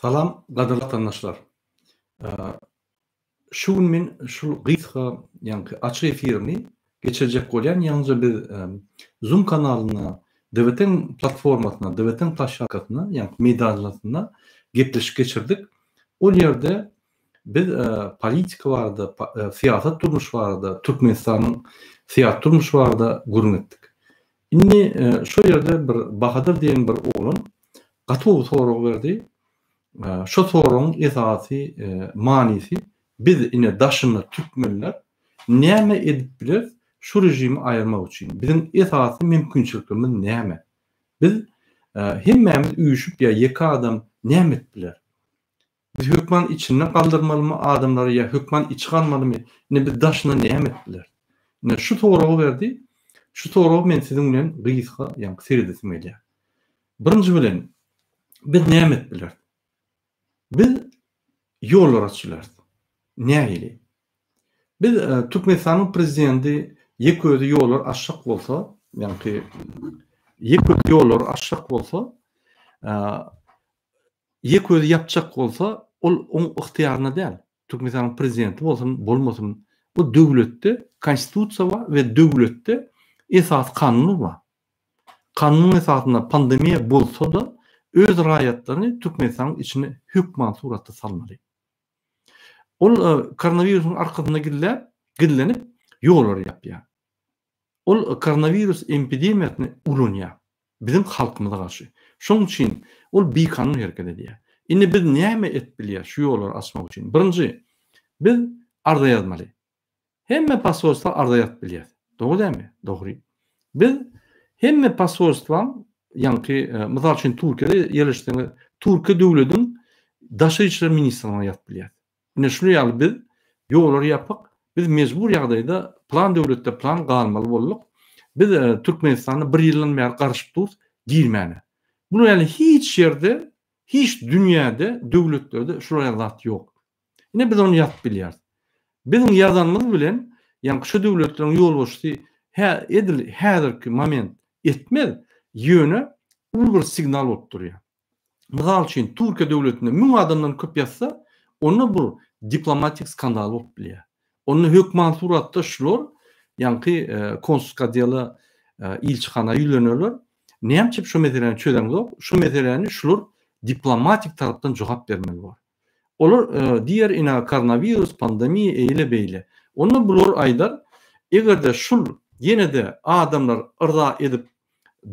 Salam gadyrly watandaşlar. Şu gün men şul gysga ýaňky açyk efirimi geçirjek bolýan ýaňyja biz Zoom kanalynda DWT-iň platformasynda DWT-iň plaşşadkasynda ýaňky meýdançasynda gepleşik geçirdik. Ol ýerde biz politika barada syýasat durmuş barada Türkmenistanyň syýasy durmuşy barada gürrüň etdik. Indi şo ýerde bir Bahadyr diýen bir oglan gaty gowy sorag berdi. Şo soragyň esasy manysy biz ine daşynda türkmenler näme edip bileris şu režimi aýyrmak üçin? Biziň esasy mümkinçiliklerimiz näme? Biz hemmämiz üýşüp ýa ýeke adam näme edip biler? Biz hökman içinde galdyrmalymy adamlary ýa hökman içi galmalymy? Indi biz daşynda näme edip bileris? Ine şu soragy berdi. Şu soragy men siziň bilen gysga ýaňky seredesim gelýär. Birinji bilen biz näme edip bileris? Biz ýollar açyp bileris. Nähili? Biz Türkmenistanyň prezidenti ýek özi ýollar açjak bolsa, ýaňky ýek özi ýollary açjak bolsa, Ýek özi ýapjak bolsa, ol oň ygtyýarynda däl. Türkmenistanyň prezidenti bolsun, bolmasyn, bu döwletde konstitusiýa bar we döwletde esasy kanunlar bar. Kanunyň esasynda pandemiýa bolsa-da, öz raýatlaryny Türkmenistanyň içine hökman suratda salmaly. Ol koronawirusyň arkasynda gizläp, gizlenip ýollary ýapýar. Ol koronawirus empidemiýasyny ulanýar. Biziň halkymyza garşy. Şonuň üçin ol bikanun hereket edýär. Indi biz näme edip bilýäris şu ýollary açmak üçin? Birinji, biz arza ýazmaly. Hemme posolstwa arza ýazyp bilýäris. Dogry dälmi? Dogry. Biz hemme posolstwaň, ýaňky, mysal üçin Türkiýede ýerleşseňiz, Türkiýe döwlediň Daşary işler ministrligine ýazyp bilýäris. Ine şular ýaly biz ýollary ýapyk, biz mejbur ýagdaýda plan döwletde plan galmaly bolduk. Biz Türkmenistanda bir ýyldan bäri garaşyp durus girmäne. Bular ýaly hiç ýerde, hiç dünýäde döwletlerde şular ýaly zat ýok. Ine biz ony ýazyp bilýäris. Biziň ýazanymyz bilen ýaňky şu döwletleriň ýolbaşçysy hä edil häzirki moment etmez, ýöne uly bir signal bolup durýar. Mysal üçin, Türkiýe döwletinde 1000 adamdan köp ýazsa, onda bu diplomatik skandal bolup bilýär. Onda hökman suratda şular ýaňky konsulsk odela, ilçihana ýüzlenerler. Näme üçin şu meseläni çözeňzok? Şu meseläni şular diplomatik tarapdan jogap bermeli bor. Olar diýer ine koronawirus, pandemiýa eýle-beýle. Onda bular aýdar, eger-de şul ýene-de adamlar yrza edip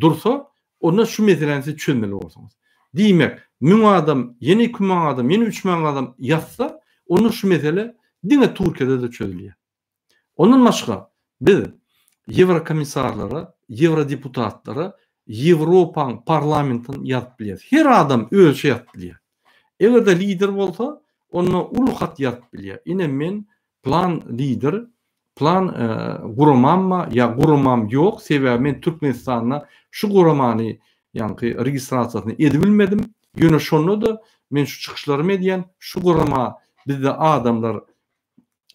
dursa, onda şu meseläni siz çözmeli borsuňyz. Diýmek, müň adam, ýene 2000 adam, ýene 3000 adam ýatsa, onda şu mesele diňe Türkiýede-de çözülýär. Ondan başga, biz ýewrokomissarlara, ýewrodeputatlara Ýewropaň parlamentine ýazyp bilýäris. Her adam özüçe ýazyp bilýär. Eger-de lider bolsa, onda uly hat ýazyp bilýär. Ine men plan lider, plan guramam bar ýa guramam ýok, sebäbi men Türkmenistanda şu guramany ýaňky registrasiýasyny edibilmedim. Ýöne şonda-da men şu çykyşlarymy edýän, şu gurama bizde adamlar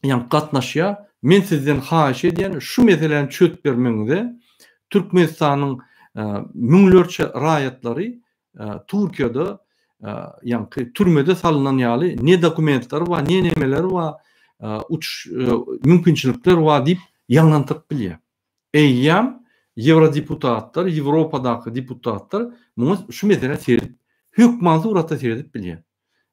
ýaňky gatnaşýar. Men sizden haýyş edýän şu meseläni çözüp bermegiňize Türkmenistanyň müňlerçe raýatlary Türkiýede ýaňky türmede salynan ýaly ne dokumentleri bar, ne nemeleri bar, uçuş mümkinçilikleri bar diýip ýaňlandyryp bilýär. Eýýäm ýewrodeputatlar, Ýewropadaky deputatlar muňa şu meselä seredip, hökman suratda seredip bilýär.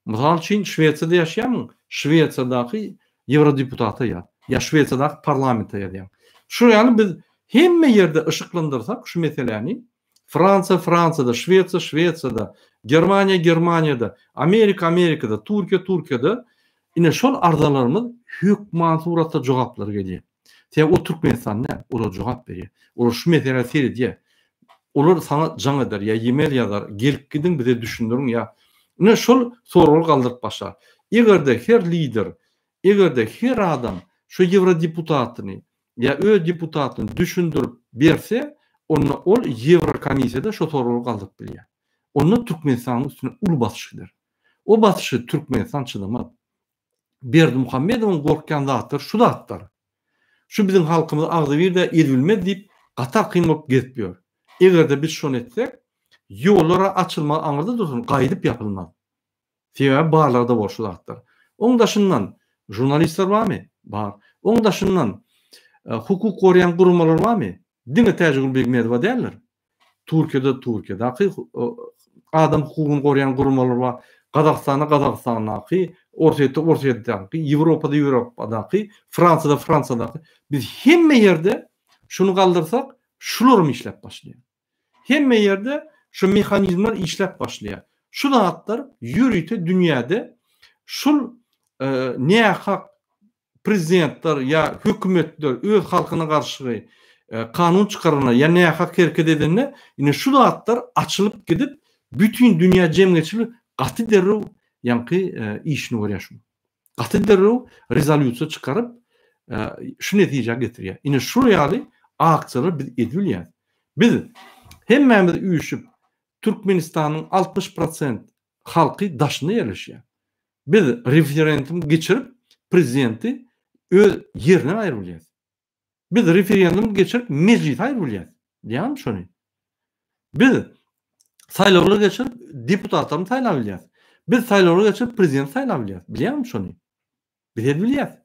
Mysal üçin, Şwesiýada ýaşaýarmyň? Şwesiýadaky ýewrodeputata ýaz. Ýa Şwesiýadaky parlamente ýazýaň. Şu ýaly biz hemme ýerde yşyklandyrsak şu meseläni, Fransiýa Fransiýada, Şwesiýa Şwesiýada, Germaniýa Germaniýada, Amerika Amerikada, Türkiýe Türkiýede ine şol arzalarymyz hökman suratda jogaplar gelýär. Sebäbi ol Türkmenistan däl, olar jogap berýär. Olar şu meselä seredýär. Olar saňa jaň eder ýa e-mail ýazar, gelip gidiň bize düşündiriň ýa ine şol soragy galdyryp başlar. Eger-de her lider, eger-de her adam şu ýewrodeputatyny ýa öz deputatyny düşündirip berse, onda ol Ýewrokomissiýada şo soragy galdyryp bilýär. Onda Türkmenistanyň üstüne uly basyş gider. O basyşy Türkmenistan çydamaz. Berdimuhamedowyň gorkýan zatlary şu zatlar. Şu biziň halkymyz agzybir-de edibilmez diýip gaty arkaýyn bolup gezip ýör. Eger-de biz şony etsek, ýollar-a açylmagy aňyrda dursun, gaýdyp ýapylmaz. Sebäbi barlagda bor şu zatlar. Oň daşyndan žurnalistler barmy? Bar. Oň daşyndan hukuk goraýan guramalar barmy? Diňe Täjigül Begmedowa däldir. Türkiýede Türkiýedäki adam hukugyny goraýan guramalar bar. Gazagystanda Gazagystandaky, Orsýetde Orsýetdäki, Ýewropada Ýewropadaky, Fransiýada Fransiýadaky. Biz hemme ýerde şuny galdyrsak, şularam işläp başlaýar. Hemme ýerde şu mehanizmler işläp başlaýar. Şu zatlar ýörite dünýäde şul nähak prezidentler ýa hökümetler öz halkyna garşy kanun çykaranda ýa nähak hereket edende ine şu zatlar açylyp gidip bütin dünýä jemgyýetçiligi gaty derrew ýaňky işini görýär şu. Gaty derrew rezolýusiýa çykaryp şu netijä getirýär. Ine şu ýaly aksiýalar biz edip bilýäris. Biz hemmämiz üýşüp Türkmenistanyň 60 prosent halky daşynda ýerleşýär. Biz referendum geçirip prezidenti öz ýerinden aýryp bilýäris. Biz referendum geçirip mejlisi aýryp bilýäris. Bilýäňmi şony? Biz saýlawlar geçirip deputatlaryny saýlap bilýäris. Biz saýlawlar geçirip prezidenti saýlap bilýäris. Bilýäňmi şony? Biz hem bilýäris.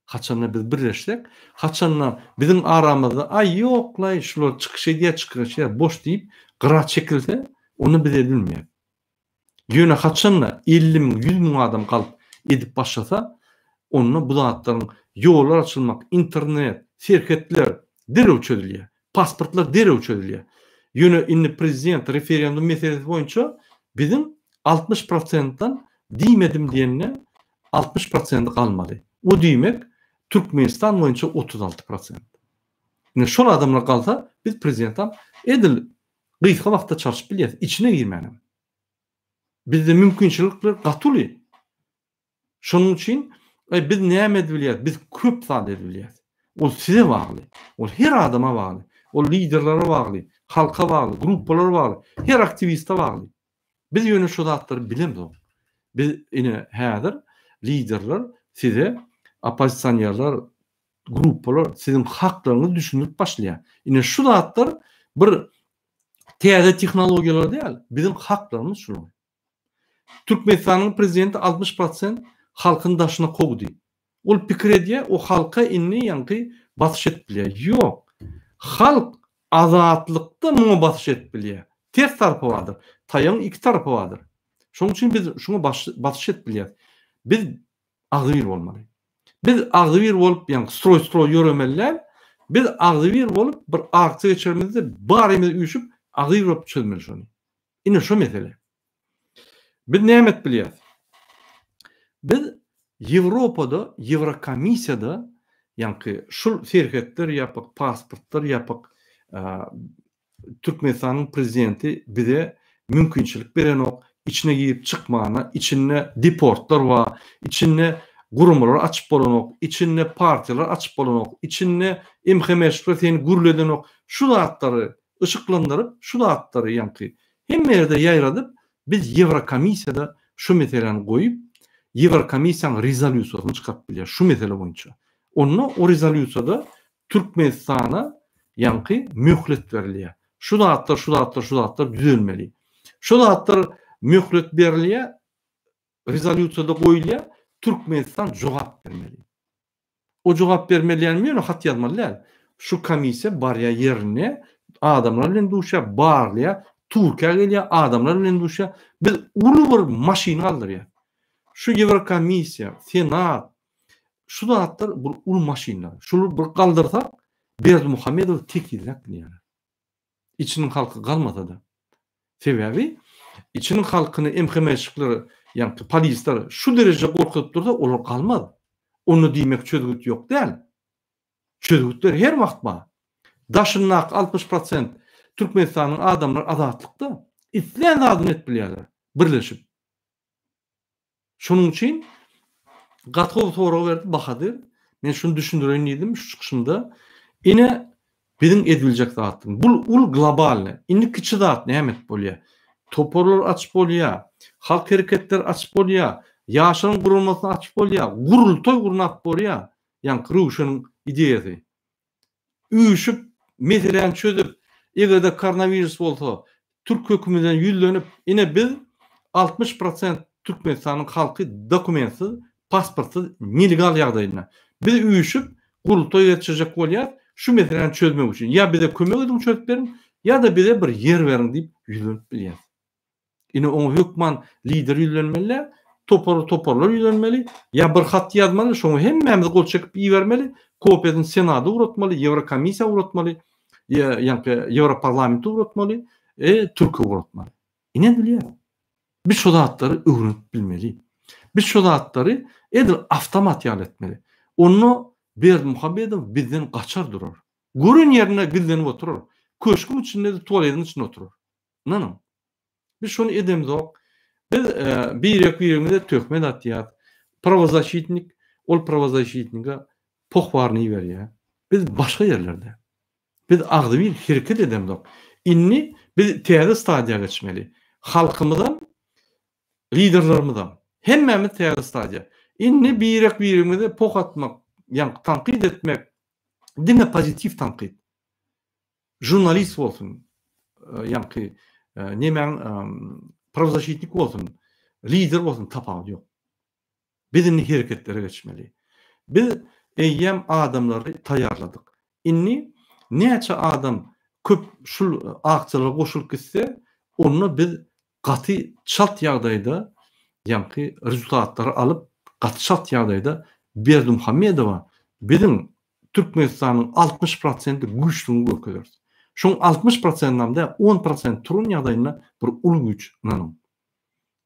Haçanda biz birleşsek, haçanda biziň aramyzda aý ýoklaý şular çykyş edýär, çykyş edýär, boş diýip gyra çekilse, onda biz edilmeýär. Ýöne haçanda 50 müň, 100 müň adam galyp edip başlasa, onda bu zatlaryň ýollar açylmak, internet, serhetler derrew çözülýär. Pasportlar derrew çözülýär. Ýöne indi prezident referendum meselesi boýunça biziň 60 prosentden diýmedim diýende 60 prosenti galmaly. O diýmek Türkmenistan boýunça 36 prosent. Indi şol adamlar galsa biz prezidentam edil gysga wagtda çalşyp bilýäs, içine girmänem. Bizde mümkinçilikler gaty uly. Şonuň üçin e, biz näme edip bilýäris? Biz köp zat edip bilýäris. Ol size bagly. Ol her adama bagly. Ol liderlere bagly, halka bagly, gruppalara bagly, her aktiwiste bagly. Biz ýöne şu zatlary bilemzok. Biz ine häzir liderler size oppozisionerler, gruppalar siziň haklaryňyzy düşündirip başlaýar. Ine şu zatlar bir täze tehnologiýalar däl, biziň haklarymyz şular. Türkmenistanyň prezidenti 60 prosent halkyny daşyna kowdy. Ol pikir edýär, o halka indi ýaňky basyş edip bilýär. Ýok. Halk azatlykda muňa basyş edip bilýär. Ters tarapy bardyr. Taýagyň iki tarapy bardyr. Şonuň üçin biz şuňa basyş edip bilýäris. Biz agzybir bolmaly. Biz agzybir bolup, ýagny stroý-stroý ýöremeli däl. Biz agzybir bolup bir aksiýa geçirenimizde barymyz üýşüp agzybir bolup çözmeli şony. Ine şu mesele. Biz näme edip bilýäris? Biz Ýewropada, Ýewrokomissiýada, ýaňky şul serhetler ýapyk, pasportlar ýapyk, Türkmenistanyň prezidenti bize mümkinçilik berenok, içine girip çykmana, içinde deportlar bar, içinde guramalar açyp bolanok, içinde partiýalar açyp bolanok, içinde MHM-şler seni gürledenok. Şu zatlary yşyklandyryp, şu zatlary ýaňky hemme ýerde ýaýradyp, biz Ýewrokomissiýada şu meseläni goýup, Ýewrokomissiýanyň rezolýusiýasyny çykaryp bilýäris şu mesele boýunça. Onda o rezolýusiýada Türkmenistana ýaňky möhlet berilýär. Şu zatlar, şu zatlar, şu zatlar düzelmeli. Şu zatlar möhlet berilýär, rezolýusiýada goýulýar, Türkmenistan jogap bermeli. O jogap bermeli ýaly ýöne hat ýazmaly däl. Şu komissiýa barýar ýerine, adamlar bilen duşýar, barlaýar, Türkiýä gelýär, adamlar bilen duşýar. Biz uly bir maşyn galdyrýar. Şu Ýewrokomissiýa, Senat, şu zatlar bir uly maşynlar. Şuny bir galdyrsak, Berdimuhamedowy tekizläp bilýärler. Içiniň halky galmasa-da. Sebäbi içiniň halkyny MHM-şikler, ýagny polisler şu derejede gorkuzyp dursa, olar galmaz. Onda diýmek çözgüt ýok däl. Çözgütler her wagt bar. Daşyndaky 60 prosent Türkmenistanyň adamlary azatlykda. Islän zadyny edip bilýärler, birleşip. Şonuň üçin gaty gowy sorag berdi Bahadyr. Men şuny düşündireýin diýdim şu çykyşymda. Ine biziň edibiljek zatlar. Bul ul globalny. Indi kiçi zat näme edip bolýar? Toparlar açyp bolýar. Halk hereketleri açyp bolýar. Ýaşlaryň guramasyny açyp bolýar. Gurultaý gurnap bolýar. Ýaňky Röwşeniň ideýasy. Üýşüp, meseläni çözüp, eger-de koronawirus bolsa, türk hökümedine ýüzlenip, ine biz 60 prosent. Türkmenistanyň halky dokumentsiz, pasportsyz, nelegal ýagdaýynda. Biz üýşüp gurultaý geçirjek bolýas, şu meseläni çözmek üçin. Ýa bize kömek ediň çözüp beriň, ýa-da bize bir ýer beriň diýip ýüzlenip bilýäs. Ine oňa hökman lider ýüzlenmeli däl, topar toparlar ýüzlenmeli, ýa bir hat ýazmaly, şoňa hemmämiz gol çekip ibermeli, kopiýasyny Senada ugratmaly, Ýewrokomissiýa ugratmaly, ýaňky Ýewroparlamente ugratmaly, e, Türkiýä ugratmaly. Ine bilýär. Biz şu zatlary öwrenip bilmeli. Biz şu zatlary edil awtomat ýaly etmeli. Onda Berdimuhamedow bizden gaçar durar. Gören ýerinde gizlenip oturar. Köşgüň içinde-de tualetiň içinde oturar. Ynanyň. Biz şony edemzok. Biz birek-birimize töhmet atýas. Prawozaşitnik ol prawozaşitnige poh baryny iberýär. Biz başga ýerlerde. Biz agzybir hereket edemzok. Indi biz täze stadiýa geçmeli. Halkymyzam, liderlerimizam. Hemmämiz täze stadiýa. Indi birek-birimize poh atmak, ýaňky tankyt etmek, diňe pozitiw tankyt. Žurnalist bolsun, ýaňky nemäň prawzaşitnik bolsun, lider bolsun tapawudy ýok. Biz indi hereketlere geçmeli. Biz eýýäm adamlary taýýarladyk. Indi näçe adam köp şul aksiýalara goşulyp gitse, onda biz gaty çalt ýagdaýda ýaňky rezultatlary alyp, gaty çalt ýagdaýda Berdimuhamedowa biziň Türkmenistanyň 60 prosenti güýçlügini görkezeris. Şoň 60 prosentinem däl, 10 prosent turan ýagdaýynda bir uly güýç, ynanyň.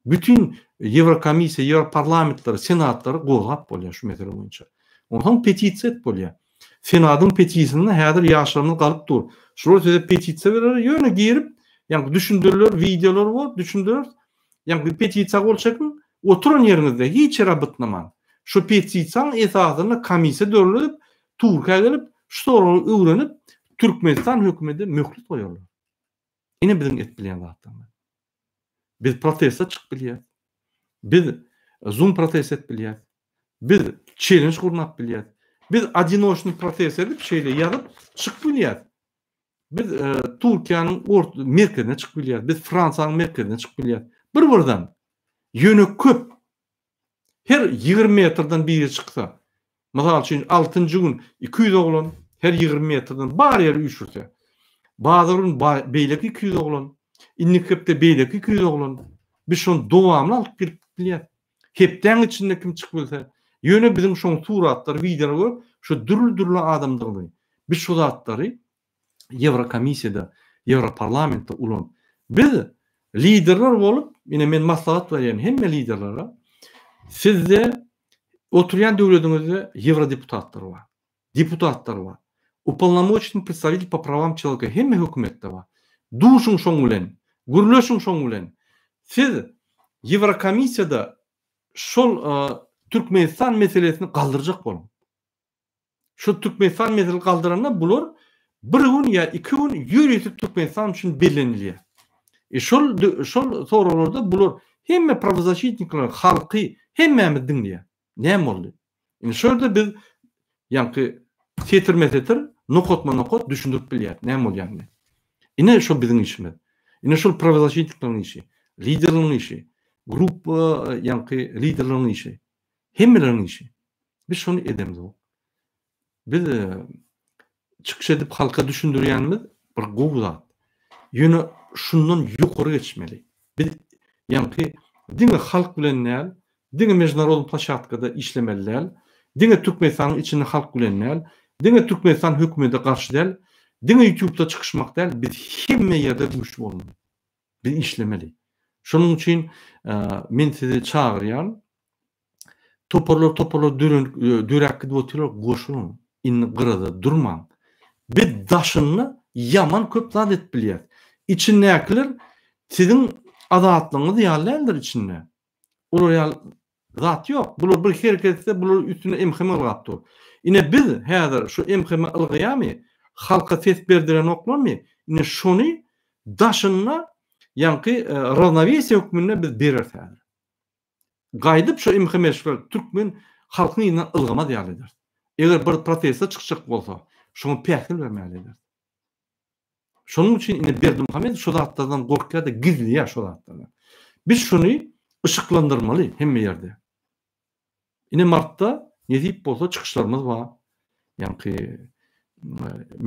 Bütin Ýewrokomissiýa, Ýewroparlamentleri, senatlary gozgap bolýar şu mesele boýunça. Onsoň petisiýa edip bolýar. Senadyň petisinde häzir ýaşlarymyz galyp dur. Şular size petisiýa berer, ýöne girip, ýaňky düşündiriler, wideolar bor, düşündireris. Ýaňky petisiýa gol çekiň, oturan ýeriňizde hiç ýere bytnaman. Şu petisiýaň esasynda komissiýa döredilip, Türkiýä gelip, şu soragy öwrenip, Türkmenistan hökümede möhlet goýarlar. Ine biziň edip bilýän zatlarymyz. Biz proteste çykyp bilýäs. Biz Zoom protest edip bilýäs. Biz çellenj gurnap bilýäs. Biz odinoçnyý protest edip şeýle ýazyp çykyp bilýäs. Biz e, Türkiýäniň ort merkezine çykyp bilýäs. Biz Fransiýanyň merkezine çykyp bilýäs. Bir-birden. Ýöne köp. Her 20 metrden biri çyksa, mysal üçin altynjy gün 200 oglan her 20 metrden bar ýeri üýşürse, bazar gün beýleki 200 oglan, indiki hepde beýleki 200 oglan, biz şony dowamly alyp gelip bilýäs. Hepdäň içinde kim çykyp bilse, ýöne biziň şoň suratlary, wideolary görüp, şu dürli-dürli adamdygyny, biz şu zatlary Ýewrokomissiýada, Ýewroparlamentde ulan. Biz liderler bolup, ine men maslahat berýän hemme liderlere, sizde oturýan döwletiňizde ýewrodeputatlar bar, deputatlar bar, upolnomoçennyý predstawitel po prawam çeloweka hemme hökümetde bar. Duşuň şoň bilen, gürleşiň şoň bilen. Siz Ýewrokomissiýada şol Türkmenistan meselesini galdyrjak boluň. Şu Türkmenistan mesele galdyranda bular bir gün ýa iki gün ýörite Türkmenistan üçin bellenilýär. E şol şol soraglarda bular hemme prawozasitnikler, halky hemmämiz diňleýär. Näme boldy? Indi şu ýerde biz ýaňky setirme-setir, nokatma-nokat düşündirip bilýäris näme bolýanyny. Ine şo biziň işimiz. Ine şol prawozasitnikleriň işi, liderleriň işi, gruppa ýaňky liderleriň işi. Hemmeleriň işi. Biz şony edemzok. Biz çykyş edip halka düşündirýänimiz bir gowy zat. Ýöne şundan ýokary geçmeli. Biz ýaňky diňe halk bilen däl, diňe mejnarodnyý ploşadkada işlemeli däl, diňe Türkmenistanyň içinde halk bilen däl, diňe Türkmenistan hökümede garşy däl, diňe ýutubda çykyşmak däl, biz hemme ýerde güýçli bolmaly. Biz işlemeli. Şonuň üçin men sizi çagyrýan, Toparlar toparlar döräp gidip otyrlar, goşulyň. Indi gyrada durmaň. Biz daşynda ýaman köp zat edip bilýäs. Içindäkiler siziň azatlygyňyz ýaly däldir içinde. Olar ýaly zat ýok. Bular bir hereket etse, bular üstüne MHM ylgap dur. Ine biz häzir şu MHM ylgaýamy, halka ses berdirenoklarmy, ine şony daşynda ýaňky rawnowesiýe hökmünde biz bereris häzir. Gaýdyp şu MHM-şler türkmen halkyň yzyndan ylgamaz ýaly ederis. Eger bir proteste çykjak bolsa, şoňa päsgel bermäli ederis. Şonuň üçin indi Berdimuhamedow şu zatlardan gorkýar-da, gizleýär şu zatlaryny. Biz şuny. Yşyklandyrmaly hemme ýerde. Ine martda nesip bolsa çykyşlarymyz bar. Ýaňky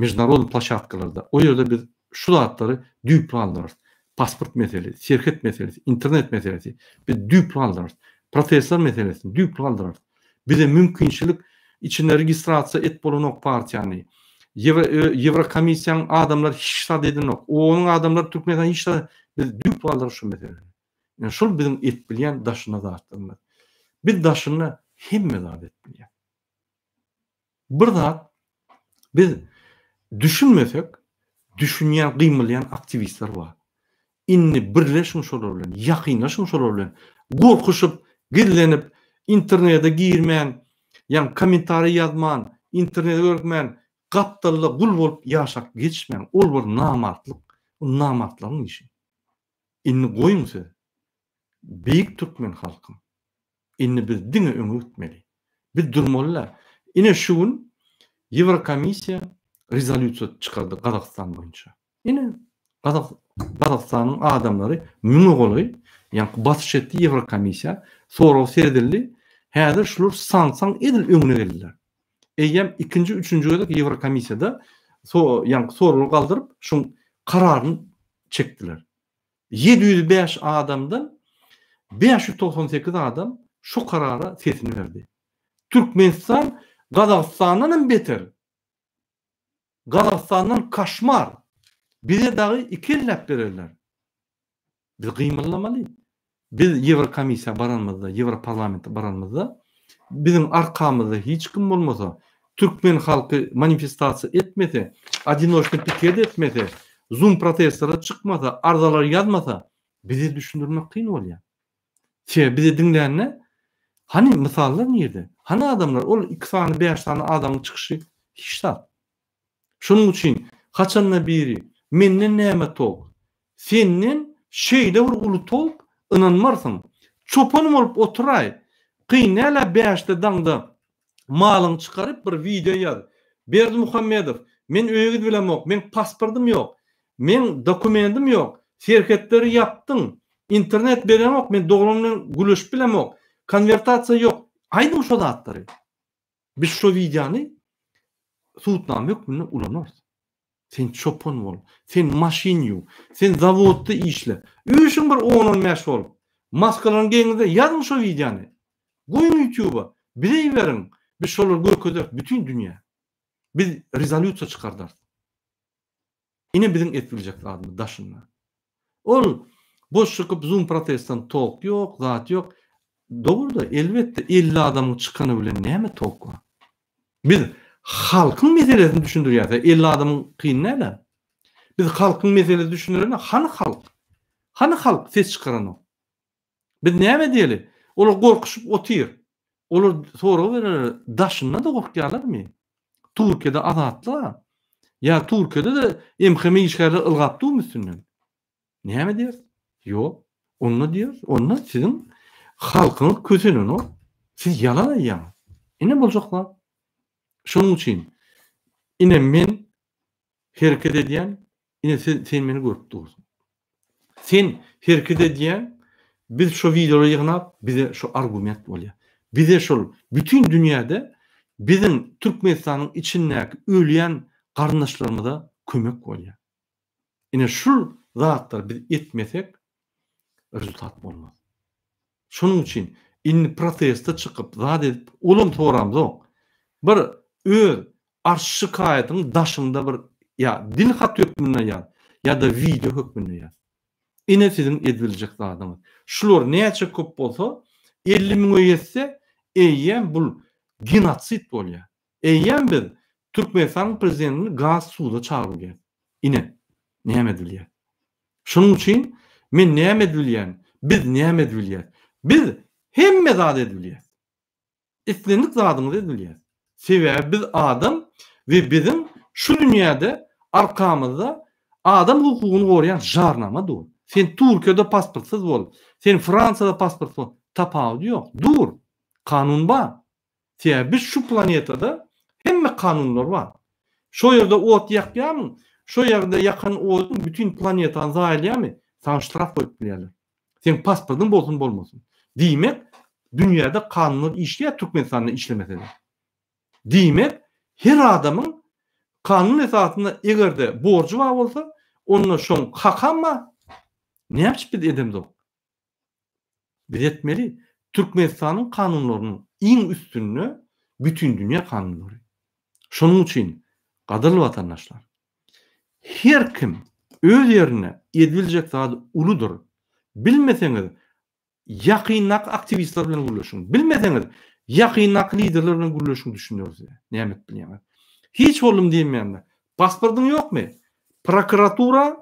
mejnarodnyý ploşatkalarda. O ýerde biz şu zatlary düýpli aldyrarys. Pasport meselesi, serhet meselesi, internet meselesi biz düýpli aldyrarys. Protestler meselesini düýpli aldyrarys. Bize mümkinçilik içinde registrasiýa et bolanok partiýany. Ýewrokomissiýanyň adamlary hiç zat edenok. Onuň adamlary Türkmenistanda hiç zat biz düýpli aldyrarys şu meseleni. Ine şol biziň et bilýän daşynda zatlarymyz. Biz daşynda hemme zat et bilýäs. Bir zat biz düşünmesek, düşünýän, gymylýan aktiwistler bar. Indi birleşiň şolar bilen, ýakynlaşyň şolar bilen. Gorkuşyp, gizlenip, internete girmän, ýa kommentariý ýazman, internete görkmän, gapdalda gul bolup ýaşap geçmäň. Ol bir namartlyk, ol namartlaryň işi. Indi goýuň siz. Beýik türkmen halkym. Indi biz diňe öňe gitmeli. Biz durmaly däl. Ine şu gün Ýewrokomissiýa rezolýusiýa çykardy Gazagystan boýunça. Ine Gazak Gazagystanyň adamlary müňe golaý ýaňky basyş etdi Ýewrokomissiýa. Sorag seredildi. Häzir şular sanksiýaň edil öňüne geldiler. Eýýäm ikinji, üçünji gezek Ýewrokomissiýada so ýaňky soragy galdyryp, şuň kararyny çekdiler. 705 adamdan 598 adam şu karara sesini berdi. Türkmenistan Gazagystandan hem beter. Gazagystandan koşmar. Bize dagy iki elläp bererler. Biz gymyldamaly. Biz Ýewrokomissiýa baranymyzda, Ýewroparlamente baranymyzda biziň arkamyzda hiç kim bolmasa, türkmen halky manifestasiýa etmese, odinoçnyý piket etmese, zum protestlere çykmasa, arzalar ýazmasa, bize düşündirmek kyn bolýar. Sebäbi bizi diňlände hany mysallar nirde? Hany adamlar? Ol iki sany, bäş sany adamyň çykyşy hiç zat. Şonuň üçin haçanda biri menden näme tolk? Senden şeýle bir uly tolk ynanmarsyň. Çopan bolup oturaý. Kyn däl-ä bäşde daňda malyňy çykaryp bir wideo ýaz. Berdimuhamedow, men öýe gidibilemok, meň pasportym ýok, meň dokumendim ýok, serhetleri ýapdyň, internet bereňok, men doglan bilen gülüşip bilemok, konwertasiýa ýok. Aýdyň şo zatlary. Biz şo wideony subutnama hökmünde ulanarys. Sen çopan bol, sen maşyn ýuw, sen zawodda işle. Üýşüň bir on-on bäş bolup. Maskalaryňy geýiňiz-de ýazyň şo wideony. Goýuň ýutýuba, bize iberiň, biz şolary görkezeris bütin dünýä. Biz rezolýusiýa çykardarys. Ine biziň et biljek zadymyz daşynda. Ol boş çykyp zoom protestden tok ýok, zat ýok. Dogruda elbetde 50 adamyň çykany bilen näme tok bar? Biz halkyň meselesini düşündirýäs, 50 adamyň kyn däl-ä. Biz halkyň meselesini düşündirende hany halk? Hany halk ses çykaranok? Biz näme diýeli? Olar gorkuşyp otyr. Olar sorag bererler, daşynda-da gorkýarlarmy? Türkiýede azatlyk-a. Ýa Türkiýede-de MHM işgärleri ylgap durmy üstünden? Näme diýeris? Ýok. Onda diýeris, onda siziň halkyňyz kösenenok. Siz ýalan aýdýaňyz. Ine boljak zat. Şonuň üçin ine men hereket edýän, ine sen, sen meni görüp dursuň. Sen hereket edýäň, biz şo wideolary ýygnap, bize şo argument bolýar. Bize şol bütin dünýäde biziň Türkmenistanyň içindäki ölýän garyndaşlarymyza kömek bolýar. Ine şul zatlary biz etmesek rezultat bolmaz. Şonuň üçin indi proteste çykyp zat edip olam soramzok. Bir öz arş şikaýatyňy daşyňda bir ýa dil hat hökmünde ýaz ýa-da wideo hökmünde ýaz. Ine siziň edibiljek zadyňyz. Şular näçe köp bolsa 50 müňe ýetse eýýäm bul genosid bolýar. Eýýäm biz Türkmenistanyň prezidentini gaz suda çagyrylýar. Ine, näme edilýär. Şonuň üçin men näme edibilýän, biz näme edibilýäs? Biz hemme zat edibilýäs. Islendik zadyňyzy edibilýäs. Sebäbi biz adam we biziň şu dünýäde arkamyzda adam hukugyny goraýan jarnama dur. Sen Türkiýede pasportsyz bol, sen Fransiýada pasportsyz bol, tapawudy ýok. Dur. Kanun bar. Sebäbi biz şu planetada hemme kanunlar bar. Şo ýerde ot ýakýarmyň, şo ýerde ýakan oduň bütin planetany zaýalaýarmy, saňa ştraf goýup bilýärler. Seň pasportyň bolsun bolmasyn. Diýmek, dünýäde kanunlar işleýär Türkmenistanda işlemese-de. Diýmek, her adamyň kanun esasynda eger-de borjy bar bolsa, onda şoň hakam bar. Näme üçin biz edemzok? Biz etmeli. Türkmenistanyň kanunlarynyň iň üstünde bütindünýä kanunlary. Şonuň üçin, gadyrly watandaşlar, her kim öz ýerinde edibiljek zady uludyr. Bilmeseňiz, ýakyndaky aktiwistler bilen gürleşiň. Bilmeseňiz, ýakyndaky liderler bilen gürleşiň düşüner size näme edip bilýäňiz. Hiç boldum diýmeýände, pasportyň ýokmy? Prokuratura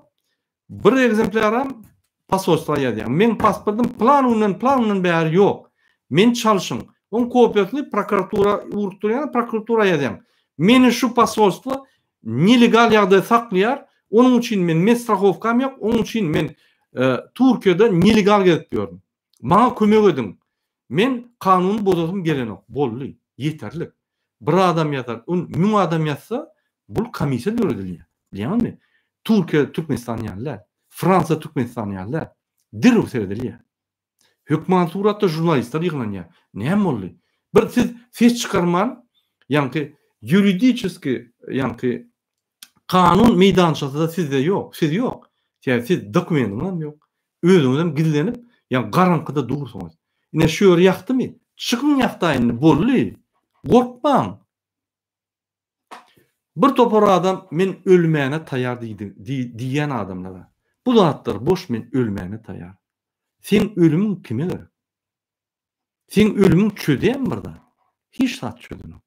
Bir egzemplýaram posolstwa ýazýaň. Meň pasportym plan günden plan günden bäri ýok. Meni çalşyň. Oň kopiýasyny prokuratura ugrukdyrýaň, prokuratura ýazýaň. Meni şu posolstwo nelegal ýagdaýda saklaýar. Onuň üçin men medstrahowkam ýok. Onuň üçin men Türkiýede nelegal gezip ýörün. Maňa kömek ediň. Men kanuny bozasym gelenok. Boldy. Ýeterlik. Bir adam ýazar, on, müň adam ýazsa, bul komissiýa döredilýär. Bilýäňizmi? Türkiýe Türkmenistan ýaly däl. Fransiýa Türkmenistan ýaly däl. Derrew seredilýär. Hökman suratda žurnalistler ýygnanýar. Näme boldy? Bir siz ses çykarman, ýaňky ýuridiçeski, ýaňky kanun meýdançasy-da sizde ýok, siz ýok. Sebäbi siz dokumentiňizem ýok. Özüňizem gizlenip, ýa garaňkyda dursuňyz. Ine şu ýer ýakdymy? Çykyň ýakda indi, boldy. Gorkmaň. Bir topar adam men ölmäne taýar diýdi, diýýän adamlara. Bu zatlar boş men ölmäne taýar. Seň ölümiň kime gerek? Seň ölümiň çözýärmi bir zat? Hiç zat çözenok.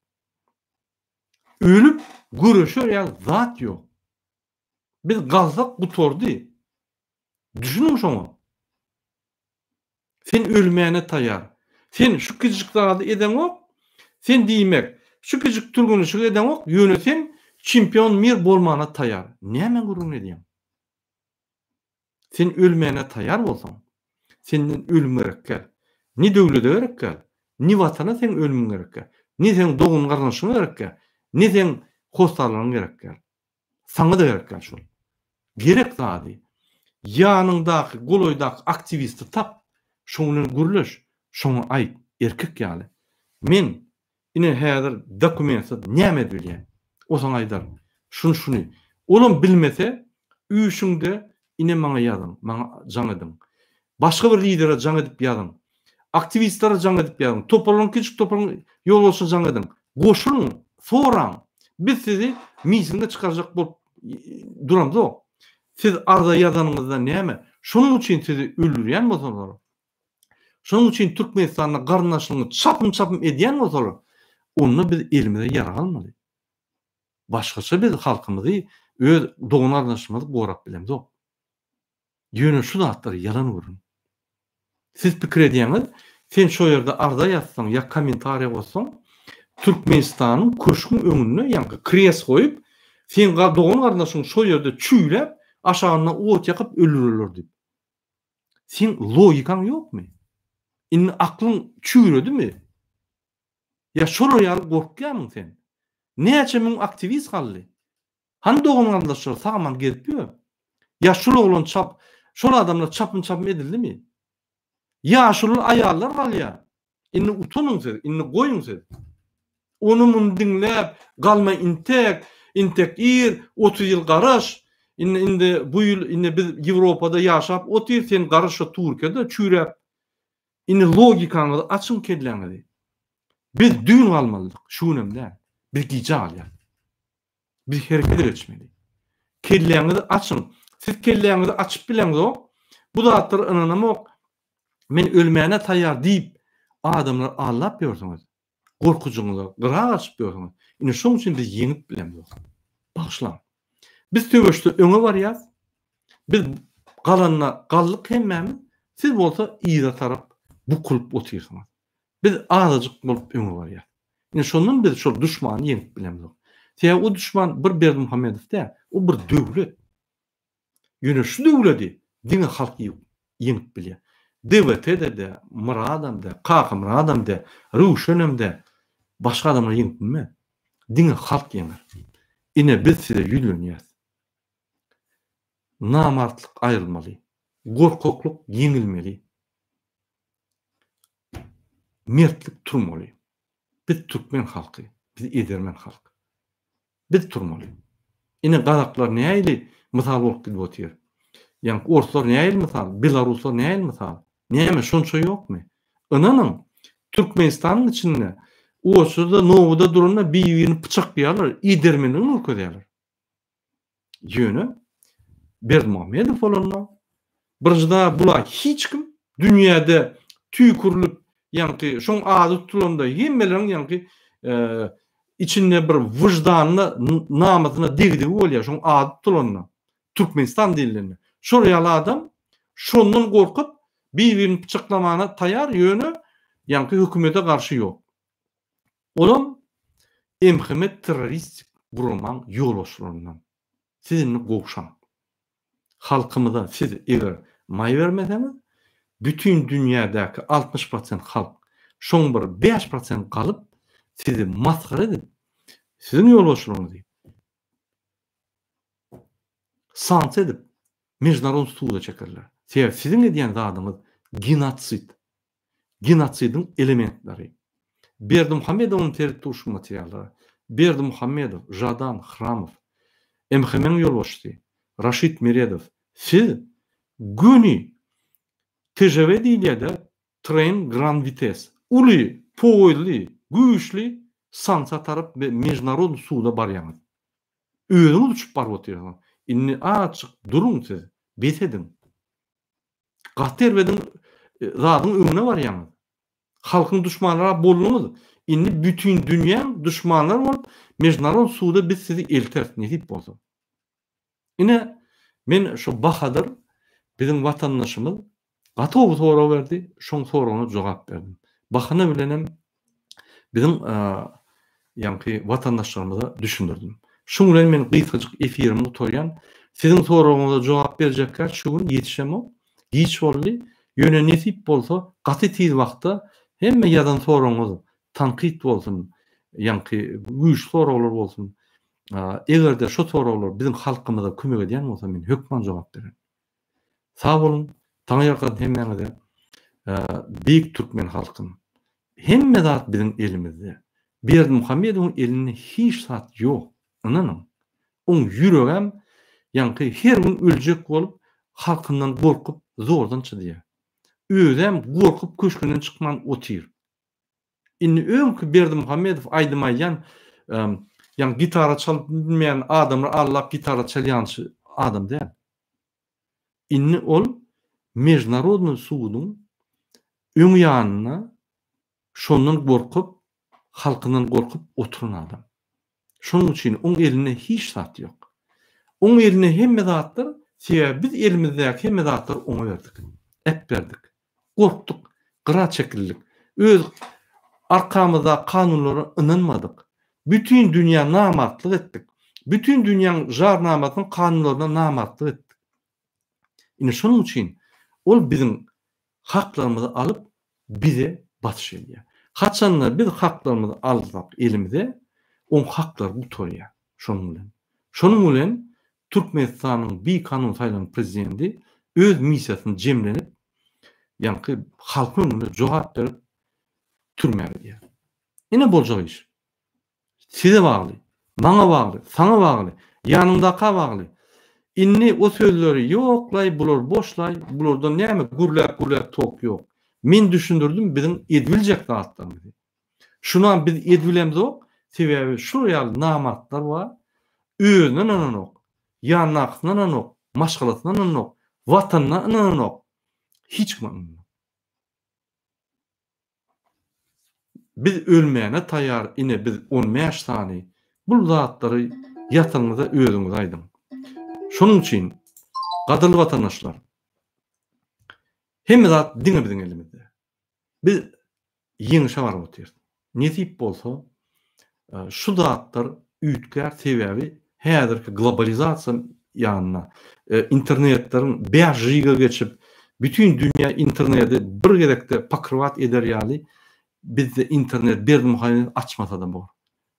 Ölüp göreşer ýaly zat ýok. Biz galsak gutardy. Düşüniň şoňa. Sen ölmäne taýar. Sen şu kiçijik zady edeňok, sen diýmek, şu kiçijik türgenleşigi edeňok, ýöne sen çempion mir bolmana taýar. Näme gürrüň edýäň? Sen ölmäne taýar bolsaň, senden ölüm gerek däl. Ne döwlede gerek däl, ne watana seň ölümiň gerek däl, ne seň dogan-garyndaşyňa gerek däl, ne seň hossarlaryň gerek däl. Saňa-da gerek däl şol. Gerek zady, ýanyňdaky, golaýdaky aktiwisti tap, şoň bilen gürleş, şoňa aýt, erkek ýaly. Men, ine häzir dokumentsiz näme edip bilýän? O saňa aýdar, şuny-şuny. Olam bilmese, üýşüň-de, ine maňa ýazyň, maňa jaň ediň. Başga bir lidere jaň edip ýazyň. Aktiwistlere jaň edip ýazyň. Toparlaryň kiçijik toparyň ýolbaşçysyna jaň ediň. Goşulyň, soraň. Biz sizi mitinge çykarjak bolup duramzok. Siz arza ýazanyňyzda näme? Şonuň üçin sizi öldürýän bolsalar, şonuň üçin Türkmenistanda garyndaşlygyňy çapym-çapym edýän bolsalar, onda biz elimize ýarag almaly. Başgaça biz halkymyzy, öz dogan-garyndaşymyzy gorap bilemzok. Ýöne şu zatlar ýalan gürrüň. Siz pikir edýäňiz, sen şo ýerde arza ýazsaň ýa kommentariýa gozsaň, Türkmenistanyň köşgüň öňünde ýaňky kres goýup, seň dogan-garyndaşyň şo ýerde çüýläp, aşagynda ot ýakyp öldürerler diýip. Seň logikaň ýokmy? Indi aklyň çüýredimi? Ýa şolar ýaly gorkýarmyň sen? Näçe müň aktiwist galdy? Hany dogan-garyndaşlar sag-aman gezip ýör? Ýa şul oglan çap, şol adamlar çapym-çapym edildimi? Ýaşuly aýallar galýar. Indi utanyň siz, indi goýuň siz. Ony-muny diňläp, galma intek, intek ir, 30 ýyl garaş. Indi indi bu ýyl indi biz Ýewropada ýaşap otyr, sen garaş şo Türkiýede çüýräp. Indi logikaňyzy açyň kelläňizi. Biz düýn galmalydyk, şu günem däl. Biz gijä galýas. Biz herekete geçmeli. Kelläňizi açyň. Siz kelläňizi açyp bileňzok, bu zatlara ynanamok, men ölmäne taýýar diýip adamlary aldap ýörsüňiz. Gorkujyňyza gyra gaçyp ýörsüňiz. Ine şoň üçin biz ýeňip bilemzok. Bagyşlaň. Biz söweşde öňe barýas. Biz galanda galdyk hemmämiz, siz bolsa yza tarap bukulyp otyrsyňyz. Biz azajyk bolup öňe barýas. Ine şondan biz şol duşmany ýeňip bilemzok. Sebäbi o duşman bir Berdimuhamedow däl, o bir döwlet. Ýöne şu döwledi diňe halk ýeňip bilýär. DWT-de dä, Myradam dä, Kakamyradam dä, Röwşenem dä, başga adamlar ýeňip bilmez. Diňe halk ýeňer. Ine biz size ýüzlenýäs. Namartlyk aýrylmaly. Gorkaklyk ýeňilmeli. mertlik turmaly. Biz türkmen halky, biz edermen halk. Biz turmaly. Ine gazaklar nähili mysal bolup gidip otyr. Ýaňky orslar nähili mysal, belaruslar nähili mysal. Näme şonça ýokmy? Ynanyň, Türkmenistanyň içinde oçurda nowada duranda bir-birini pyçaklaýarlar, edermenligini görkezýärler. Ýöne Berdimuhamedow bolanda birinjiden bula hiç kim dünýäde tüýkürilip ýaňky şoň ady tutulanda hemmeleriň ýaňky içinde bir wyždanyna namysyna degdigi bolýar şoň ady tutulanda Türkmenistan diýilende. Şol ýaly adam şondan gorkup bir-birini pyçaklamana taýar ýöne ýaňky hökümete garşy ýok. Olam MHM terroristik guramaň ýolbaşçylaryndan. Siz indi gowşaň. Halkymyza siz eger maý bermeseňiz, bütin dünýädäki 60 prosent halk, şoň bir 5 prosent galyp, sizi masgara edip, siziň ýolbaşçylaryňyzy sanksiýa edip, mejnaron suda çekerler. Sebäbi siziň edýän zadyňyz genosid. Genosidiň elementleri. Berdimuhamedowyň seretdi şu materiallara. Berdimuhamedow, Žadan, Hramow, MHM-iň ýolbaşçysy, Raşid Meredow, siz göni TŽV diýilýär-de, Train Grand Vitesse, uly poýezli, güýçli sanksiýa tarap we mežnarodnyý suda barýaňyz. Özüňiz uçup baryp otyrsyňyz. Indi azajyk duruň siz, bes ediň. Gaty erbediň zadyň öňüne barýaňyz. Halkyň duşmanlary bolduňyz. Indi bütin dünýäň duşmanlary bolup mejnarod suda biz sizi elteris nesip bolsa. Ine men şu Bahadyr biziň watandaşymyz gaty gowy sorag berdi, şoň soragyna jogap berdim. Bahana bilenem biziň ýaňky watandaşlarymyza düşündirdim. Şuň bilen men gysgajyk efirimi gutarýan. Siziň soragyňyza jogap berjekkä şu gün ýetişemok. Giç boldy. Ýöne nesip bolsa gaty tiz wagtda hemme ýazan soragyňyz tankyt bolsun, ýaňky güýçli soraglar bolsun. Eger-de şo soraglar biziň halkymyza kömek edýän bolsa men hökman jogap bererin. Sag boluň, Taňryýalkasyn hemmäňize. Beýik türkmen halkym. Hemme zat biziň elimizde. Berdimuhamedowyň elinde hiç zat ýok, ynanyň. Oň ýüregem ýaňky her gün öljek bolup, halkyndan gorkup zordan çydaýar. Özem gorkup köşgünden çykman otyr. Indi öňki Berdimuhamedow aýdym aýdýan, ýaňky gitara çalyp bilmeýän adamlar allap gitara çalýançy adam däl. Indi ol Mežnarodnyý suduň öň ýanynda şondan gorkup, halkyndan gorkup oturan adam. Şonuň üçin oň elinde hiç zat ýok. Oň elinde hemme zatlar, sebäbi biz elimizdäki hemme zatlary oňa berdik. Äpberdik. Gorkduk, gyra çekildik. Öz arkamyzdaky kanunlara ynanmadyk. Bütin dünýä namartlyk etdik. Bütin dünýäň jarnamasynyň kanunlaryna namartlyk etdik. Ine şonuň üçin ol biziň haklarymyzy alyp bize basyş edýär. Haçanda biz haklarymyzy alsak elimize, oň haklary gutarýar şonuň bilen. Şonuň bilen Türkmenistanyň bikanun saýlanan prezidenti öz missiýasyny jemlenip, ýaňky halkyň öňünde jogap berip türmä gidýär. Ine boljak iş. Size bagly, maňa bagly, saňa bagly, ýanyňdaka bagly. Indi o sözleri ýoklaý, bular boşlaý, bulardan näme gürläp-gürläp tok ýok. Men düşündirdim biziň edibiljek zatlarymyzy. Şunam biz edibilemzok, sebäbi şular ýaly namartlar bar, özüne ynananok, ýanyndakysyna ynananok, maşgalasyna ynananok, watanyna ynananok, hiç kime ynananok. Biz ölmäne taýar ine biz 15 sany bul zatlary ýatanyňyza özüňiz aýdyň. Şonuň üçin gadyrly watandaşlar hemme zat diňe biziň elimizde. Biz ýeňişe baryp otyrys. Nesip bolsa şu zatlar üýtgär sebäbi häzirki globalizasiýa ýanynda internetleriň 5 žiga geçip bütin dünýä interneti bir gezekde pokrywać eder ýaly bizde internet Berdimuhamedow açmasa-da bor.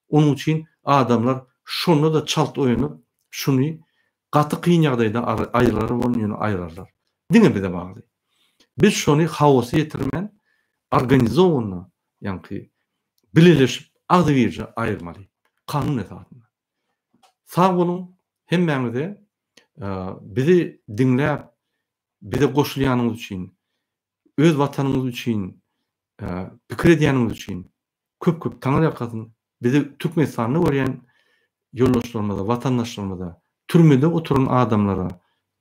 Onuň üçin adamlar şonda-da çalt oýanyp şuny gaty kyn ýagdaýda aýyrar bolun ýöne aýyrarlar. Diňe bize bagly. Biz şony haosa ýetirmän organizowanno. ýaňky bileleşip agzybirje aýyrmaly. Kanun esasynda. Sag boluň hemmäňize bizi diňläp bize goşulýanyňyz üçin öz watanyňyz üçin pikir edýäniňiz üçin köp köp taňryýalkasyn bizi Türkmenistanda görýän ýoldaşlarymyza watandaşlarymyza türmede oturan adamlara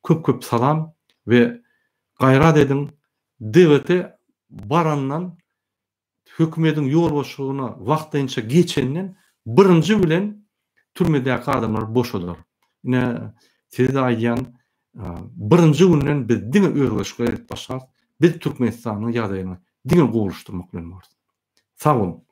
köp köp salam we gaýrat ediň DWT barandan hökümediň ýolbaşçylygyna wagtlaýynça geçenden birinji bilen türmedäki adamlar boşadylar. Ine, size-de aýdýan, birinji günden biz diňe özgerişikler edip başlarys. Biz Türkmenistanyň ýagdaýyny diňe gowulaşdyrmak bilen bolarys. Sag boluň!